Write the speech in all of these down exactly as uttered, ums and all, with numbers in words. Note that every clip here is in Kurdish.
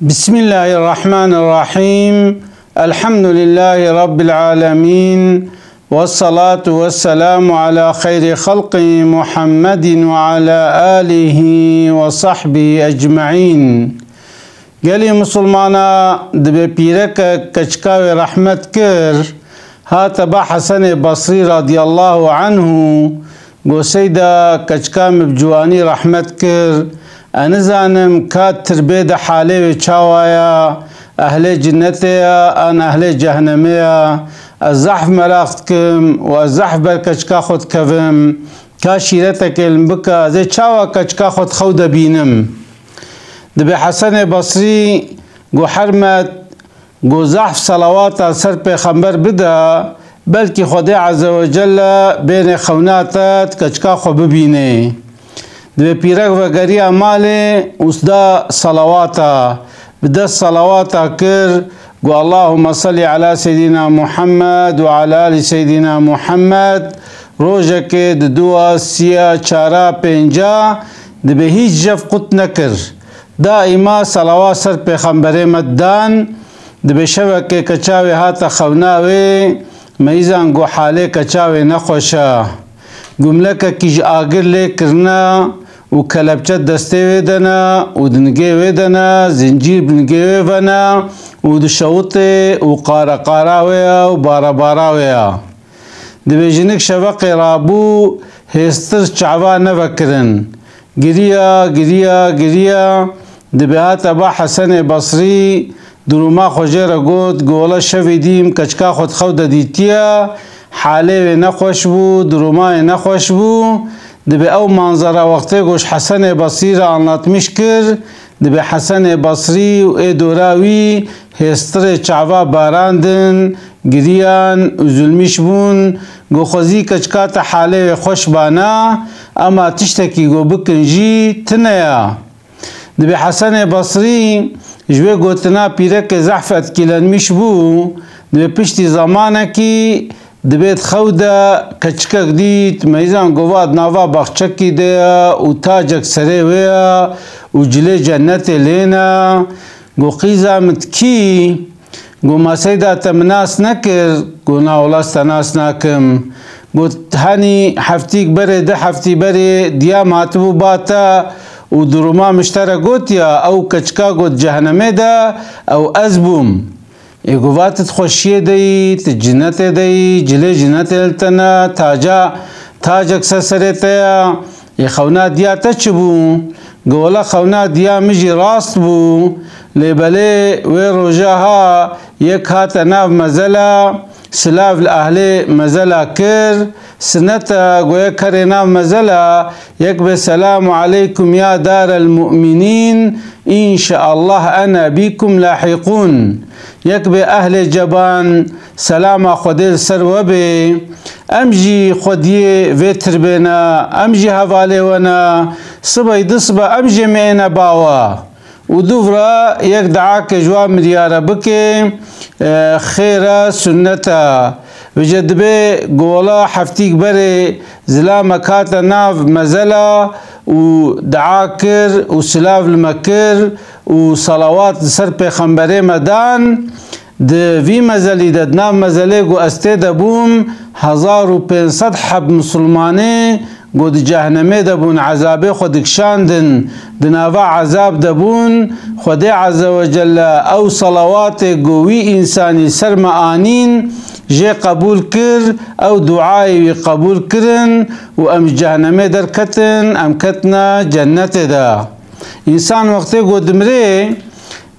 Bismillahirrahmanirrahim. Elhamdülillahi Rabbil alemin. Vessalatu vesselamu ala hayri halqi Muhammedin ve ala alihi ve sahbihi ecmaîn. Gelî misilmana, dibê pîrekek keçika wê rehmet kir, hate ba Hesenê Basrî radiyallahu anhu, got, Seyda, keçika min bi ciwanî rehmet kir, ez nizanim ka tirbê de halê wê çawa ya, ehlê cinnetê ya an ehlê cehnemê ya, ez zehf meraq dikim û ez zehf ber keçika xwe dikevim, ka şîretekê li min bike, ez ê çawa keçika xwe di xew de bînim? Dibê Hesenê Basrî got, Hermet, got, zehf selawata ser pêxember bide, belkî Xwedê Azze ve Celle bênê xewna te di keçika xwe bibînê. Dibê pîrek vegeriya malê û da selawata, bi dest selawata kir, got, Allahümme salli ala Seyyidina Muhammed ve ala ali Seyyidina Muhammed. Rojekê di dua, siya, çara, pênca, dibê hîç jev qut nekir. Daîma selawat ser pêxemberê me didan, dibê şevekê keça wê hate xewna wê, meyzan got halê keça wê nexweş e. Gumlekekî ji agir lê kirine û kelepçe destê wê de ne û dingê wê de ne, zincîr bi dingê wê ve ne û dişewitê û qareqara wê ye û barebara wê ye. Dibê jinik şeveqê rabû, hêstir çava nevekirin. Giriya, giriya, giriya. Dibê hate ba Hesenê Basrî, duruma xwe jê re got, got, Wela şevê dî min keçika xwe di xew de dîtiye, halê wê nexweş bû, duruma wê nexweş bû. Dibê ew manzara wextê ku ji Hesenê Basrî re anlatmîş kir, dibê Hesenê Basrî û ê dora wî hêstirê çava barandin, giriyan, üzülmüş bûn, got, Xwezî keçika te halê wê xweş bana, ema tiştekî ku bikin jî tune ya. Dibê Hesenê Basrî ji wê gotina pîrekê zehf etkilenmiş bû, dibê piştî zamanekî dibê di xew de keçikek dît, meyzan gova di nava baxçekî de ye û tacek serê wê ye û cilê cennetê lê ne. Got, Qîza min, tu kî? Got, Ma Seyda, te min nas nekir? Got, Na wela, ez te nas nakim. Got, Henî heftîk berê, du heftî berê diya min hatibû ba te û duruma min ji te re gotiya, ew keçika got cehenemê de, ew ez bûm. Ê got, Va tu di xweşiyê de yî, tu cinnetê de yî, cilê cinnetê li te ne, taca, tacek ser serê te ye. Ê xewna diya te çi bû? Got, Wela xewna diya min jî rast bû. Lê belê wê roja ha yek hate nav mezela, silav li ehlê mezela kir. Sinet e, got, yek kerê nav mezela, yek bê, Selamu aleykum ya darel mu'minîn, înşeallah ena bîkum lahîqûn. Yek bê, Ehlê ceban, selama Xwedê li ser we bê. Em jî xwediyê vê tirbê ne, em jî hevalê we ne. Sibey du sibe em jê mêne ba we. Û duvra yek duake ji wan miryara bike, e, xêr e, sunnet e. Vêce dibê got, Wela heftîk berê zilamek hate nav mezela û dua kir û silav li me kir û selawat li ser pêxemberê me dan. Di vî mezelî de, di nav mezelê ku ez tê de bûm, hezar û pênc sed heb misilmanê ku di cehnemê de bûn, ezabê xwe dikişandin, di nava ezab de bûn, Xwedê Azze ve Celle ew selawatê ku wî însanî ser me anîn, jê qebûl kir, ew duayê wî qebûl kirin û em ji cehnemê derketin, em ketine cennetê de. Însan wextê ku dimirê,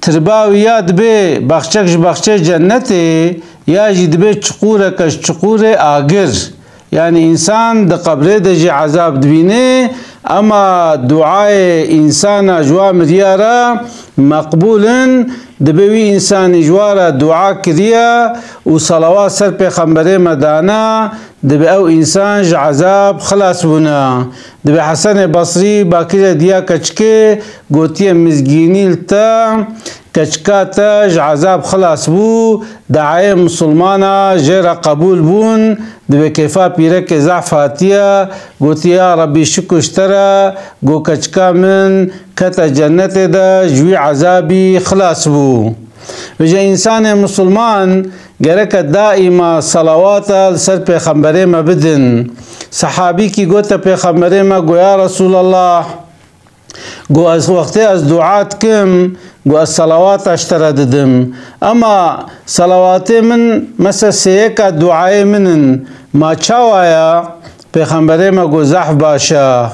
tirba wî ya dibê baxçek ji baxçeyê cennetê, ya jî dibê çiqûreke ji çiqûrê agir. Yanî însan di qebrê de jî ezab dibîne, ema duayê însana ji wa mirya re meqbûl in, dibê wî însanî ji wa re dua kiriye û selawat ser pêxemberê me dane, dibê ew însan ji ezab xilas bûne. Dibê Hesenê Basrî bakire diya keçikê, gotiye, Mizgînî li te, keçika te ji ezab xilas bû, duayê misilmana jê re qebûl bûn. Dibê kêfa pîrekê zehf hatiye, gotiye, Ya Rebbî, şikir ji te re, got, keçika min kete cennetê de ji wî ezabî xilas bû. Vêje însanê misilman gereke daîma salawata li ser pêxemberê me bidin. Sehabîkî gote pêxemberê me, got, Ya Resûlallah, got, ez wextê ez dua dikim, got, ez salawata ji te re didim. Ema salawatê min, mesela sêyeka duayê min in. Ma çawa ya? Pêxemberê me got, zehf baş e.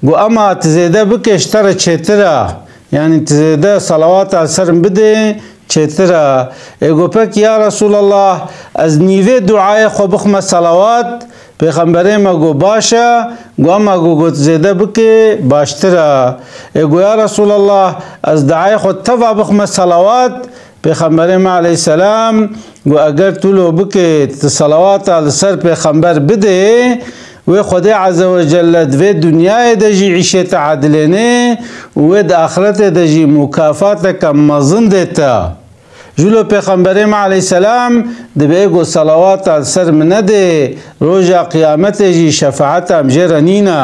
Got, ema tu zêde bike, ji te re çêtir e. Yanî tu zêde salawata li ser min bidê, çêtir e. Ê got, pekî ya Resûlallah, ez nîvê duayê xwe bixme salawat? Pêxemberê me got, baş e. Got, ema got, got zêde bike, baştir e. Ê got, ya Resûlallah, ez duayê xwe teva bixme salawat? Pêxemberê me aleyhisselam got, eger tu lo bike, tu salawata li ser pêxember bidê, wê Xwedê Azze ve Celle di vê dinyayê de jî îşê te edilênê û wê di axretê de jî mukafateke mezin dê te. Jûlo Pêxemberê me aleyhisselam dibê got, salawata li ser min nedê, roja qiyametê jî şefaeta min jê re nîne.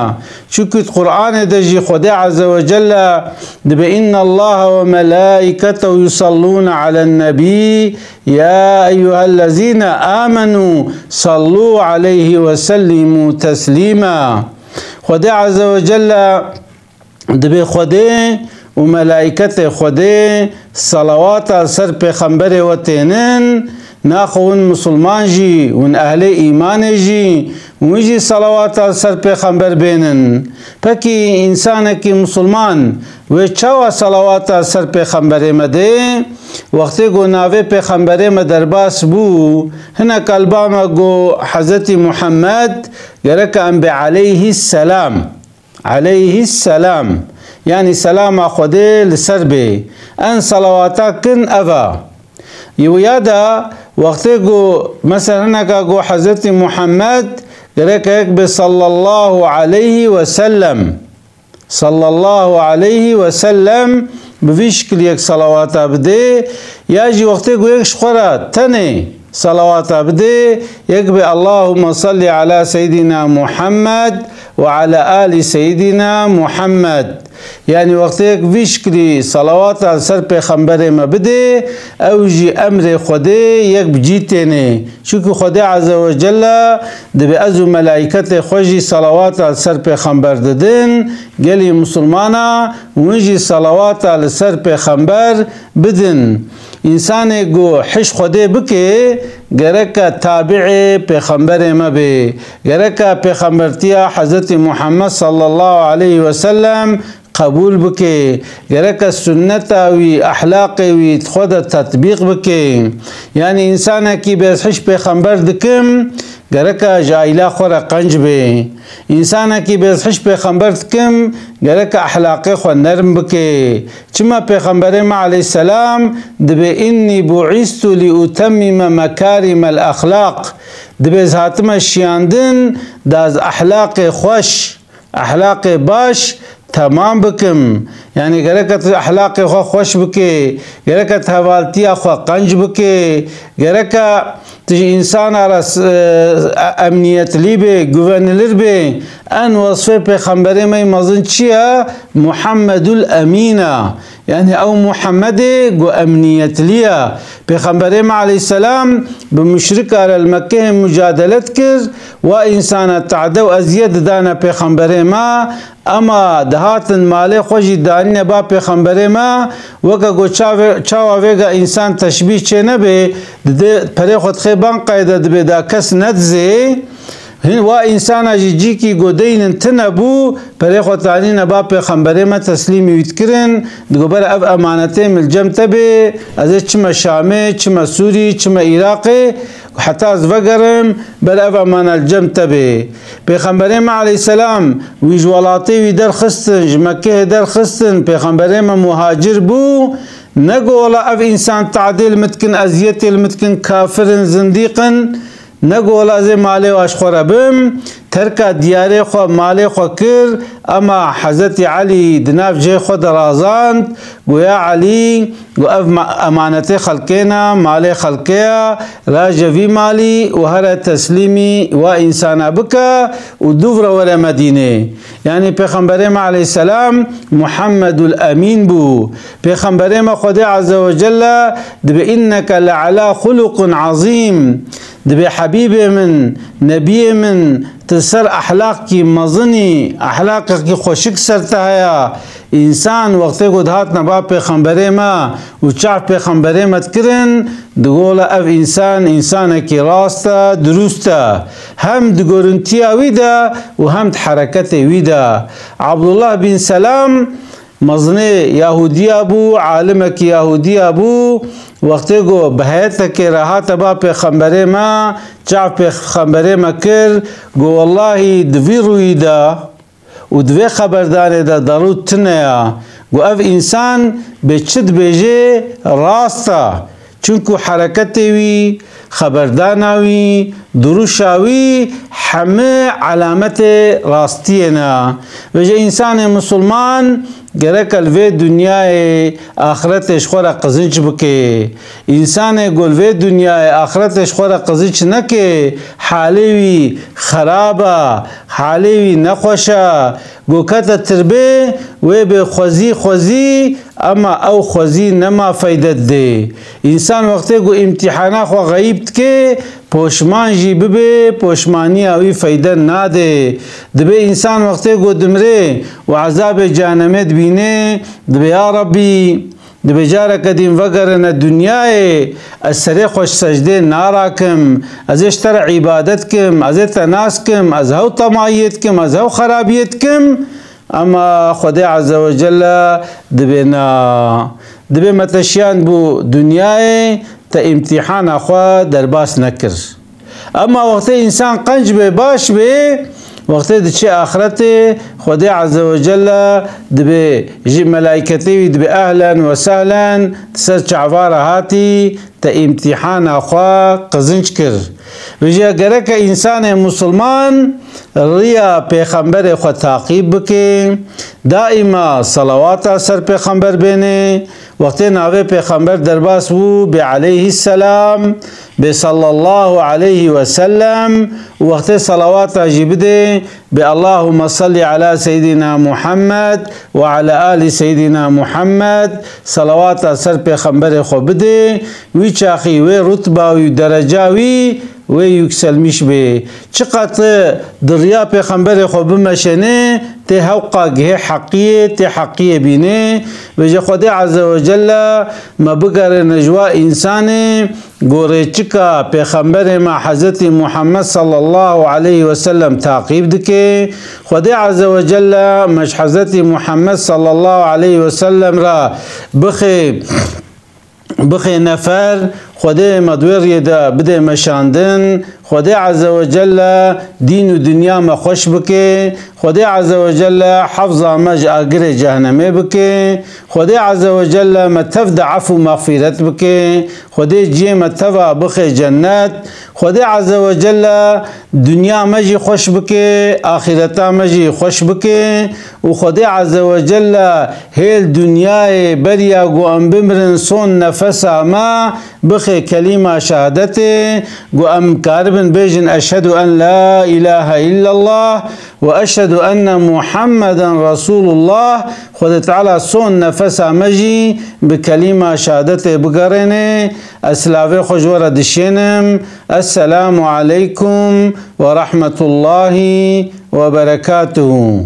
Çunku di Qur'anê de jî Xwedê Azze ve Celle dibê, inna Allaha ve melaiketehu yusallûne alen nebî, ya eyyuhellezîne amenû sallû aleyhi ve sellîmû teslîma. Xwedê Azze ve Celle dibê Xwedê û melaîketê Xwedê salawata li ser pêxemberê we tênin, naxwe hûn misilman jî, hûn ehlê îmanê jî, hûn jî salawata li ser pêxember bênin. Pekî însanekî misilman wê çawa salawata li ser pêxemberê me dê? Wextê ku navê pêxemberê me derbas bû, hinek li ba me got, Hezretî Muhammed, gereke em bê aleyhî selam. Aleyhî selam. Yanî selama Xwedê li ser bê. En salawata kin ev a. Yê ya da wextê ku mesela hineka ku Hezretî Muhammed gerek yek bi sallallahu aleyhi ve sellem. Sallallahu aleyhi ve sellem bi vî şikilî yek salawata bidê. Ya jî wextê ku yek ji xwe re tenê salawata bidê, yek bê Allahümme salli ala seyyidina Muhammed ve ala ali seyyidina Muhammed. Yanî wextê yek vî şikilî salawata li ser pêxemberê me bidê, ew jî emrê Xwedê yek bi cî tênê. Çunku Xwedê Azze ve Celle dibê ez û melaîketê xwe jî salawata li ser pêxember didin, gelî misilmana hûn jî salawata li ser pêxember bidin. Însanê ku hiş Xwedê bike, gereke tabi'ê pêxemberê me bê. Gereke pêxembertiya Hezretî Muhammed sallallahu aleyhi ve sellem qebûl bike. Gereke sunneta wî, ehlaqê wî di xwe de tetbîq bike. Yanî însanekî bê ez hiş pêxember dikim, gereke ji aîla xwe re qenc bê. Însanekî bê ez hiş pêxember dikim, gereke ehlaqê xwe nerm bike. Çima Pêxemberê me aleyhisselam dibê, "Innî bu'istu li utemmime mekârimel exlaq." Dibê ez hatime şiyandin, da ez ehlaqê xweş, ehlaqê baş temam bikim. Yanî gereke tu ehlaqê xwe xweş bikê, gereke tu hevaltiya xwe qenc bikê, gereke tu ji însana re s-, e, emniyetlî bê, güvenilir bê. En wesfê Pêxemberê me yê mezin çi ye? Muhammedul Emîn e. Yanî ew Muhammedê ku emniyetlî ye. Pêxemberê me aleyhisselam bi muşrika re li Mekkehê mucadele dikir, wa însana tade û eziyet didane Pêxemberê me, ema dihatin malê xwe jî danîne ba Pêxemberê me, weke ku çavê-, çawa vêga însan teşbîh çê nebê, didê perê xwe dixê banqayê de dibê da kes nedizê. Hin wa însana jî cîkî ku deynin tune bû, perê xwe tanîne ba Pêxemberê me teslîmî wî dikirin, digo, "Bere ev emanetê min li cem te bê, ez ê çime Şamê, çime Sûrî, çime Îraqê, heta ez vegerim, bere ev emane li cem te bê." Pêxemberê me aleyhisselam wî ji welatê wî derxistin, ji Mekkehê derxistin, Pêxemberê me muhacir bû, ne got, "Wela ev însan tadê li min dikin, eziyetê li min dikin, kafir in, zindîq in." Ne got, "Wela ez ê malê û ji xwe re bim." Terka diyarê xwe, malê xwe kir, ema Hezretî Elî di nav cihê xwe de razand, got, "Ya Elî," got, "ev ma-, emanetê xelkê ne, malê xelkê ye, raje vî malî û here teslîmî wa însana bike û dûv re were Medînê." Yanî Pêxemberê me aleyhisselam Muhammedul Emîn bû. Pêxemberê me Xwedê Azze ve Celle dibe, "Inneke le ala xuluqun azîm." Dibe, "Hebîbê min, nebiyê min, tu ser ehlaqkî mezinî, ehlaqekî xweşik ser te heye." Însan wextê ku dihatine ba Pêxemberê me û çav Pêxemberê me dikirin, digot, "Wela ev însan, însanekî rast e, dirûst e." Hem di goruntiya wî de û hem di hereketê wî de. Abdullah bin Selam mezinê Yahûdiya bû, alimekî Yahûdiya bû. Wextê ku bi heyetekê re hate ba Pêxemberê me, çav Pêxemberê me kir, got, "Wellahî di vî rûyî de û di vê xeberdanê de derû tune ye." Got, "Ev însan bê çi dibêje rast e." Çunku hereketê wî, xeberdana wî, duruşa wî heme alametê rastiyê ne. Vêje însanê misilman gereke li vê dinyayê axretê ji xwe re qizinc bike. Însanê ku li vê dinyayê axretê ji xwe re qizinc neke, halê wî xerab e, halê wî nexweş e. Ku kete tirbê, wê bê xwezî xwezî, ema ew xwezî nema feyde didê. Însan wextê ku îmtîhana xwe xeyîb dike, poşman jî bibe, poşmaniya wî feyde nade. Dibe însan wextê ku dimrê û ezabê cehennemê dibîne, dibe, "Ya Rabbî, dibe careke din vegerine dinyayê, ez serê xwe ji secdê narakim, ez ê ji te re îbadet kim, ez ê te nas kim, ez hew temayiyê dikim, ez hew xerabiyê dikim." Ema Xwedê Azze ve Celle dibe na. Dibe me te şiyand bû dinyayê, te îmtîhana xwe derbas nekir. Ema wextê însan qenc bê, baş bê, wextê diçe axretê, Xwedê Azze ve Celle dibe ji melaîketê wî dibe, "Ehlen ve sehlen, di ser çava re hatî, te îmtîhana xwe qizinc kir." Vêje gereke însanê misilman riya Pêxemberê xwe taqîb bike, daîma selawata ser Pêxember bêne, wextê navê Pêxember derbas bû, bê aleyhisselam, bê sallallahu aleyhi ve sellem, û wextê selawata jî bide, bê Allahümme salli ala seyyidina Muhammed ve ala ali seyyidina Muhammed, selawata ser Pêxemberê xwe bide, wî çaxî wê rutba wî û dereca wî wê yükselmiş bê. Çiqas tu di riya Pêxemberê xwe bimeşêne, tê hewqa gihê heqiyê, tê heqiyê bîne. Vêje Xwedê Azze ve Celle me bigerêne ji wa însanê, gorê çika Pêxemberê me Hezretî Muhammed sallallahu aleyhi ve sellem taqîb dike. Xwedê Azze ve Celle me ji Hezretî Muhammed sallallahu aleyhi ve sellem re bixê, bixê nefer, Xwedê me di wê riyê de bidê meşandin. Xwedê Azze ve Celle dîn û dinya me xweş bike. Xwedê Azze ve Celle hefza me ji agirê cehnemê bike. Xwedê Azze ve Celle me tev de ef û mexfîret bike. Xwedê ciyê me teva bixê cennet. Xwedê Azze ve Celle dinya me jî xweş bike, axîreta me jî xweş bike û Xwedê Azze ve Celle hêl dinyayê beriya ku em bimirin son nefesa me bixê kelîma şehadetê, ku em karibin bêjin, "Eşhedü en la ilahe illallah ve eşhedü enne Muhammeden Resulullah." Xwedê Teala son nefesa me jî bi kelîma şehadetê bigerêne. Ez silavê xwe ji we re dişênim. Esselamu aleykum ve rahmetullahi ve berekatuhu.